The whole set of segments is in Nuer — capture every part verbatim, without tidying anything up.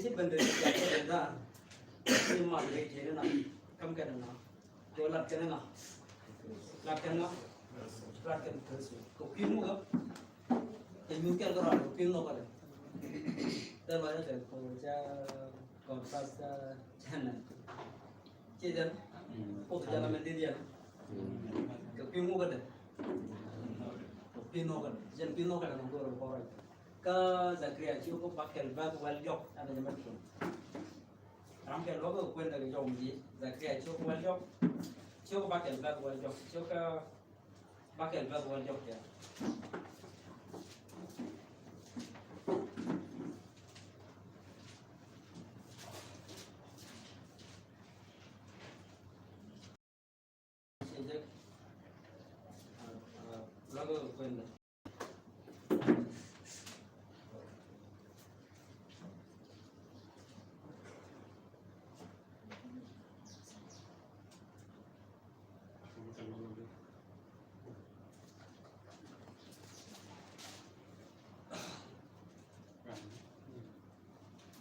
Ci ben de ya ke da. Ci mal de ke na. Kam ke na. Ko lat ke na. Lat ke na. Lat ke na. Ko ki mu ga. Ke mu ke ga ra ko ki no ka de. Da ba ya de ko ja ko pas ja na. Ci de. Ko ja na me de ya. Ko ki mu ga de. Ko ki no ka de. Ja ki no ka de ko ko ra. Kä Zakaria ci ku bakɛl bäth wäl jɔk ɛn ɛ jɛ mɛ tuɔn. Ram kɛl bäth kɛ kuɛn dɛ kɛ jɔk mi ji̱ Zakaria ci ku wäl jɔk. Ci ku bakɛl bäth wäl jɔk. Ci ku bakɛl bäth wäl jɔk kɛ.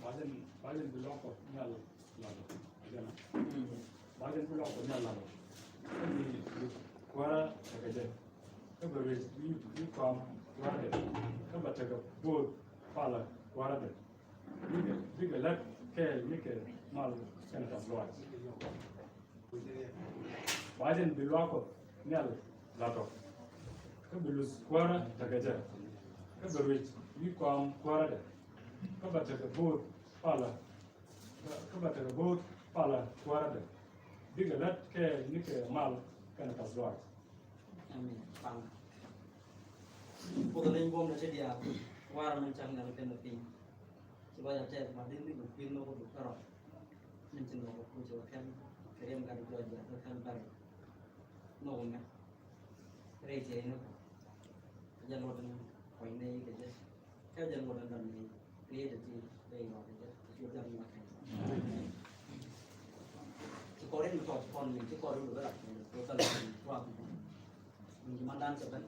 Ba jɛn, ba jɛn bi lɔk Kuɔth nhial lat ɔ. Ɛ jɛn ɔ. Ba jɛn bi lɔk Kuɔth nhial lat ɔ. Kä bi, bi kuäärä tekɛ jɛ. Kä bɛ ruec wi̱i̱, wi̱i̱ kɔam kuäärädɛ. Kä bɛ tekɛ bo̱o̱th palä kuäärädɛ. Bikɛ, bikɛ lät kɛɛl nikɛ mal kɛnɛ tɔ̱ lɔaac. Ba jɛn bi luaak Kuɔth nhial lat ɔ. Kä bi luth kuäärä tekɛ jɛ. Kä bɛ ruec wi̱i̱ kɔam kuäärädɛ. Kä bɛ tekɛ bo̱o̱th palä. Kä bɛ tekɛ bo̱o̱th palä kuäärädɛ. Bikɛ lät kɛɛl nikɛ mal kɛnɛ tɔ̱ lɔaac. Amen. Palä. Kuoth ɛ leny buɔ̱mdɛ ti diaal. Warɛ min cak nɛn kɛn ɛ piny. Ci ba jɛ tɛth ma di ni bi kui̱n ni wä bi kärɔt. Min ci ni wä bi kui̱n ci wä kɛn kɛ riɛm gat jɔɔc jɛ kɛ kɛn bɛr. Ni wä mɛ rɛy cɛ ni kɔ. Jɛ luɔt ni kɔc ni kɛ jɛ. Kɛ jɛ luɔt ni dɔn ni rɛy ti ti rɛy luɔt kɛ jɛ. Ci wä jɛ ni wä kɛn. Ci kɔr in mi tɔt kɔn ni ci kɔr in bi rat ni kɔ kɛn ni tuak ni. Min ji̱ mandan cɛ ben.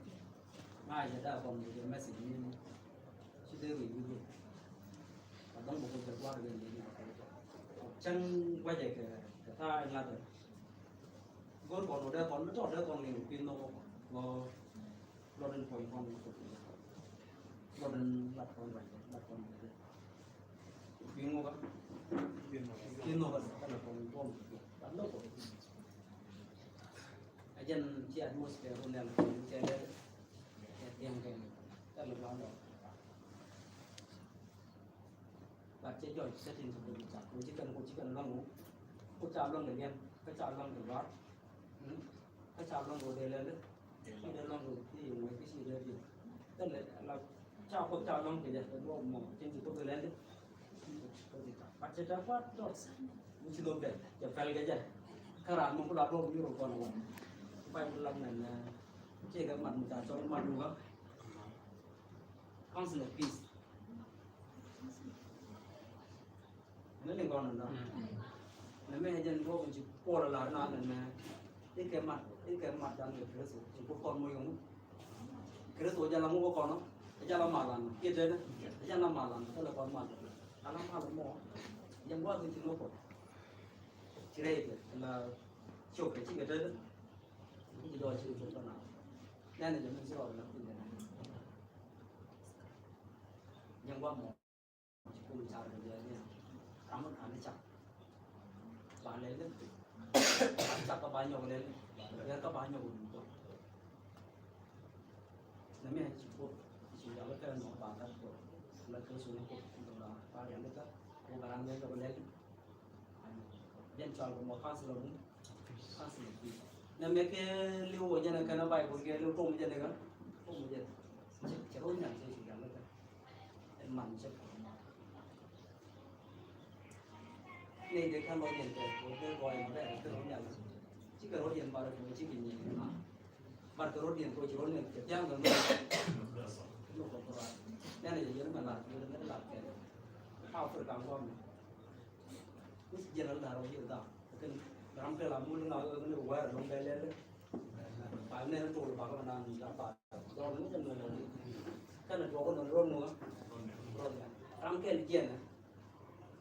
Ŋa̱cä da kɔn kɛ message ni ci dee ruec wi̱c. Ka dɔ̱ŋ bä kuth kɛ gua̱a̱r kɛ ni ni kɛ kɛ. Cäŋ guacɛ kɛ kɛ tha̱a̱ ŋa̱thɛ. Go̱r kɔn wä dee kɔn mi tɔt dee kɔn liŋ kui̱ nhɔk kɔ. Gɔ luɔt in puɔ̱ny kɔn wä kɔ. Luɔt in lat kɔn ruac lat kɔn wä dee. Kui̱ nhɔk kɔ. Kui̱ nhɔk kɔ dee kɔn buɔ̱m kɔ. Lat nhɔk kɔ. A jɛn ci atmosphere wun nɛn kɛ lɛ kɛ tiɛm kɛ kɛ lɛ gua̱n dɔ. But cɛ jɔc setting kɛ buk ca ko ci kɛn ko ci kɛn luaŋ ko ca luaŋ kɛ liɛn kä ca luaŋ kɛ luaar. Kä ca luaŋ ko dee lɛl ci dee luaŋ ko ci yɛ ŋuɔc kä ci dee diɛ. Kɛ lɛ la ca ko ca luaŋ kɛ jɛ kɛ luaŋ mɔ cin ci ko dee lɛl. But cɛ tɛ kuat dɔt mi ci lom dɛ cɛ pɛl kɛ jɛ. Kä raan mi ku la duɔk mi rɔ kɔn wä. Bible lam nɛn, eh, cɛ kɛ mat mi ca cɔl mat wä. Council of Peace. Ni liŋ kɔn nɔ. Nɛ mɛ jɛn duɔk mi ci Paul lar na nɛn mɛ. Ikɛ mat, ikɛ mat dan kɛ Kritho ci ku kɔn mo yɔŋ. Kritho jɛ la ŋu kɔn nɔ. Jɛ la mal an kiɛ tɛn. Jɛ la mal an kɛ la kɔn mal. Ala mal mɔ. Jɛ ŋuath mi ci ŋu kɔn. Ci rɛy kɛ la ciok kɛ ci kɛ tɛn. Ci jɔɔc ci kɛ tɛn na. Nɛn jɛ min ci rɔ la kui̱ nɛn. Nyɛ ŋuam mɔ. Ci kum car kɛ jɛ ni. Ram mi kan ni cak. Ba lɛ lɛ. Ba cak kä ba nyɔk lɛ lɛ. Yɛr kä ba nyɔk lɛ lɛ. Nɛ mi ci Kuoth ci jɔl kɛ nɔ ba gat Kuoth. La kɛ su ni Kuoth ba ba rian ni kä. Ko ba ran ni jɔk lɛ lɛ. Jɛn cɔal kɛ mɔ council of, council of peace. Nɛ mɛ kɛ liw wä jɛn kɛn a Bible kɛ liw tom jɛn kɛ. Tom jɛn. Cɛ rɔ nyan cɛ ci jɛn kɛ. Ɛn man cɛ kɛ. Nɛ dee kan rɔ jɛn kɛ, wä kɛ gɔɔy mɔ bɛ kɛ rɔ nyan. Ci kɛ rɔ jɛn barɛ kɛ ci kɛ nyɛ ma. Bar kɛ rɔ̱diɛn kɛ ci rɔ̱diɛn kɛ thia̱a̱ŋ kɛ mɛ. Luk kɛ kura. Nɛnɛ jɛ yɛn mɛ lar yɛn mɛ lar kɛ. Africa ŋuam mɛ. Kuc jiɛn lar rɔ jiɛn dha. Kɛn ram kɛ la mul ŋa kɛ kɛn wɛr lɔŋ bɛ lɛl. Ba nɛn tol ba kɛ nan da ba. Dɔn ni kɛn mɛ lɛl. Kɛn tuɔk kɛ nɔ rɔn ŋa. Ram kɛn jiɛn.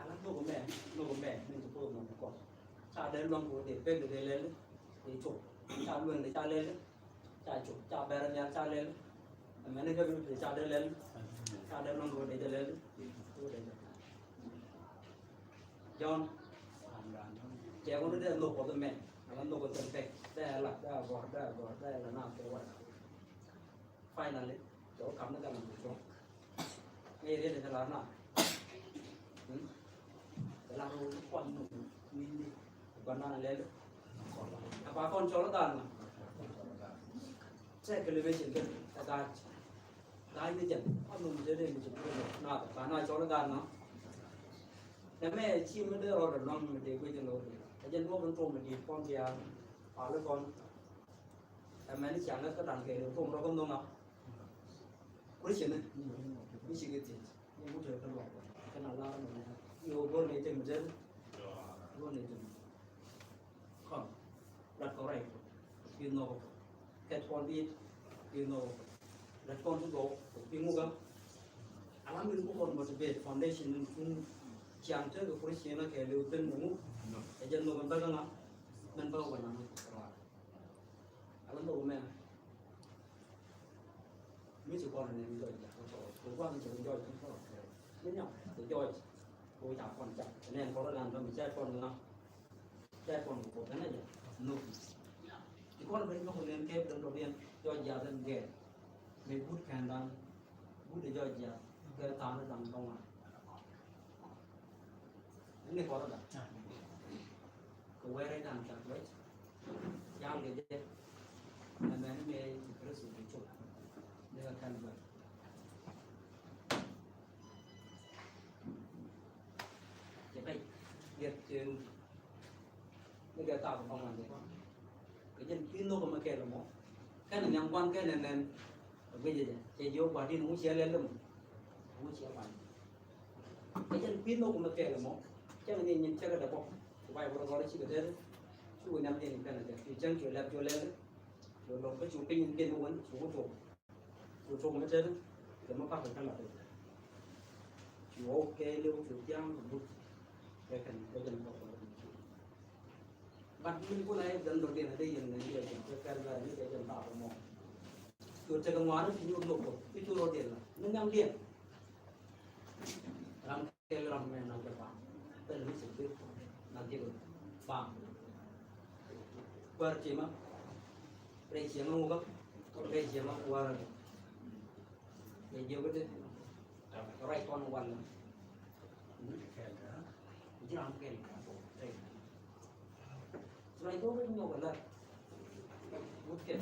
Ala nhök mɛ, nhök mɛ, min ti puɔth nhök kɔn. Ca dee luaŋ kɛ wä dee pek dee lɛl, dee cop. Ca lueŋ dee ca lɛl, ca cop. Ca bɛr nhial ca lɛl. Ɛmɛni kɛ bi ca dee lɛl, ca dee luaŋ kɛ wä dee jɛ lɛl. Jɔ̱ɔ̱n. Cɛ kɔn dee nhök kɔn mɛ. Ala nhök kɔn pek. Dee la, dee gɔr, dee gɔr, dee la na kɛ wä. Finally, cɛ wä kam ni kɛ lam kɛ cuɔ̱ŋ. Ŋäc riet ni kɛ lar na. Hmm? Kɛ lar wä kuan ni ni ni. Kuan na lɛl. A ba kɔn cɔl dan na. Cɛ kɛ lebe cɛ kɛ gac. Gac ni jɛn. Kuan ni jɛ dee ni jɛ kɛ na ba na cɔl dan na. Nɛ mɛ ci mi dee rɔ dɛ nɔŋ mi dee guic ni wä dee. Ɛ jɛn wä kɛ tom mi di kɔn bia. Pali kɔn. Ɛmɛn i̱ ciaŋ kä dan kɛ ri rom rɔ kä nhɔŋa. Christian ni mi ci kɛ thiec ni wut ɛ kä luɔk kɛ na lar mi ni ɣöö go̱r ni jɛ mi jɛ go̱r ni jɛ mi kɔn lat kɔ rɛy kɔ pi nhɔk kɔ kɛt kɔn bi pi nhɔk kɔ lat kɔn ti gɔw kɔ pi ŋukä. Ala min ku kɔn motivate foundation ni tum ciaŋ te kɛ Christian kɛ liw pen mi ŋuk ɛ jɛ nhɔk ɛn bäkä ŋa mɛn bäkä wä na ŋa. Ala nhök mɛ mi ci kɔn nɛ mi jɔc ja̱ kɔ tɔɔr kɛ gua̱th ni cɛ mi jɔc kɔ tɔɔr kɛ mi nyam kɛ jɔc kɛ wä ca kɔn ca kɛ nɛn kɔn rɔ dan kɛ mi ca kɔn ŋa ca kɔn kɛ kɔn kɛ nɛ jɛ nhök. Ci kɔn bɛ nyɔk nɛn kɛ bi dɔ̱ŋ dɔ̱ŋ yɛn jɔc ja̱ kɛ gɛr mi but kɛn dan but jɔc ja̱ kɛ tha̱a̱n dan kɔn ŋa. Ni kɔrɔ da. Kɛ wɛrɛ dan ca kuec. Yal kɛ jɛ. Ɛmɛn ni mɛ Kiristo kɛ cok. Ni kɛ kɛn bɛ. Cɛ pɛc. Yɛ tëë. Ni kɛ thaak kɛ kɔman kɛ kɔn. Kɛ jɛn kui̱ nhök mɛ kɛɛl mɔ. Kɛn nhiam kuan kɛn nɛn. Kɛ guic jɛ. Cɛ jiök gua̱di̱n ŋu ciɛ lɛl mɔ. Ŋu ciɛ gua̱di̱n. Kä jɛn kui̱ nhök mɛ kɛɛl mɔ cɛn ni nyin cɛ kɛ dɛ bɔ. Ku bay wä rɔ cikɛ dee cu wä nyam jɛn in pɛn a jɛ cu cɛn cu lɛp cu lɛl. Cu lɔk kä cu piny in ben wän cu wä tuɔk. Cu tuɔk mɛ tɛt kɛ mɛ pak kɛ kɛn a piny. Cu wä kɛɛl cu thiaŋ kɛ but. Kɛ kɛn kɛ jɛn kɔ kɔ. But min kun a yɛ ben rɔ diɛn a dee yɛn nɛ yɛ jɛn kɛ kɛr bɛr ni kɛ jɛn ba kɛ mɔ. Cu tekɛ ŋuani ti nyuur lok kɔ i̱ cu rɔ diɛn la ni nyam diɛn. Ram kɛl ram mɛ na jɛ bam. Pɛl mi sik bik na jɛ bam. Kuar cima. Rɛy cima wä bam. Rɛy cima kuar. Rɛy jɛ wä dee. Rɛy kɔn wal. Ji̱ ram kɛl. Rɛy kɔn wä nyɔk a lat. Wut kɛl.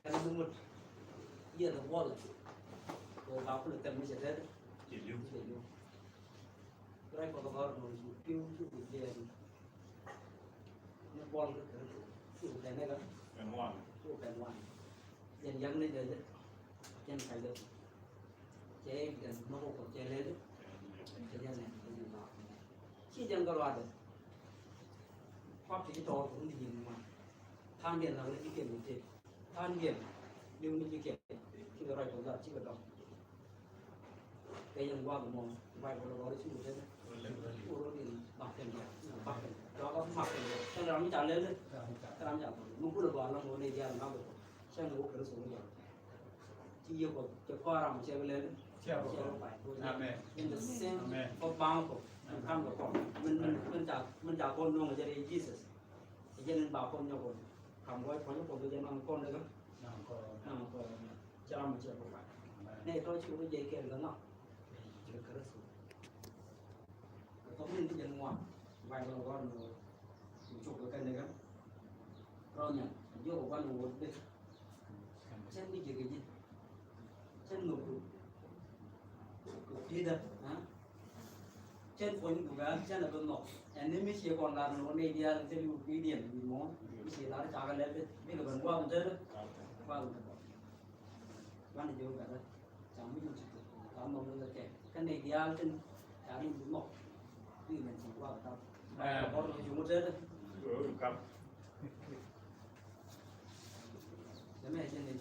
Kɛn bi ŋut. Yiëë the wallet. Kɛ ba kulɛ kɛn mi cɛ tɛt. Cɛ li̱w. Cɛ li̱w. Rɛy kɔk kɔr nɔ cu pi̱w cu ku jiɛɛn. Ni buɔl kɛ kɛ cu ku kɛn ni kɛ. Kɛn wan. Cu kɛn wan. Jɛn yaŋ ni jɛ jɛ. Jɛn kac jɛ. Cɛ jɛn nɔk kɔ cɛ lɛl. Cɛ jɛn nɛ. Ci jɛn kɛ ruadɛ. Kuak ti ci tɔɔr kɛ run ti ji̱n ŋuan. Tha̱a̱ŋdiɛn la wä ni ci kɛn kɛ tëë. Tha̱a̱ŋdiɛn li̱w ni ci kɛn. Ci kɛ ruac kɛ gat ci kɛ dɔ̱ŋ. Kɛ yɛn gua̱a̱k mɔ Baibol gɔ̱r ci wut tɛn. Wut rɔ din bak kɛn bak kɛn bak kɛn bak kɛn. Kɛn ram mi ca lɛl. Kɛn ram mi ca lɛl. Mi kulɛ gɔ̱a̱r lɔ̱ŋ wä ni diaal mak kɛ kɔ. Cɛn ni wä Kritho ni jɔl. Ci Yecu cɛ kɔn ram cɛ bi lɛl. Cɛ bi kɔn. Amen. In the same. Amen. Kɔ baŋ kɔ. Kam kɛ kɔn. Min, min, min ca, min ca kɔn nuɔŋ jɛ ri Jesus. Jɛ nin ba kɔn nyɔk kɔn. Kam gɔy kɔn kɔn jɛ naŋ kɔn dɛ. Naŋ kɔn. Naŋ kɔn. Cɛ ram cɛ kɔn. Amen. Nɛ tɔ ci wä jɛ kɛl gɛ ŋa. Jɛ Kritho. Kɛ tɔ min ti jɛ ŋuan. Baibol gɔr ni wä. Cuk kɛ kɛn dɛ gɛ. Rɔ nyɛ. Jɛ wä ban wä dɛ. Cɛn mi ji̱ kɛ ji̱. Cɛn nhök du. Kɛ pi̱i̱dä, ha? Cɛn puɔ̱ny du bɛ, cɛn a bi nhɔk. Ɛn ni mi cie kɔn lar ni wä nɛy diaal, cɛn ni wä pi̱i̱diɛn, mi mɔ, mi cie lar cakɛ lɛl, bikɛ ben gua̱a̱th in te dä. Gua̱a̱th in te dä. Gua̱n in jiök bɛ dä. Ca mi jiök ci tuk, ca nhɔk ni kɛ kɛ. Kä nɛy diaal tin, ca rin bi nhɔk. Ti mɛn ti wa kap. Ɛ. Bor lo juŋ tɛl. Kap. Dɛ mɛ jɛn ni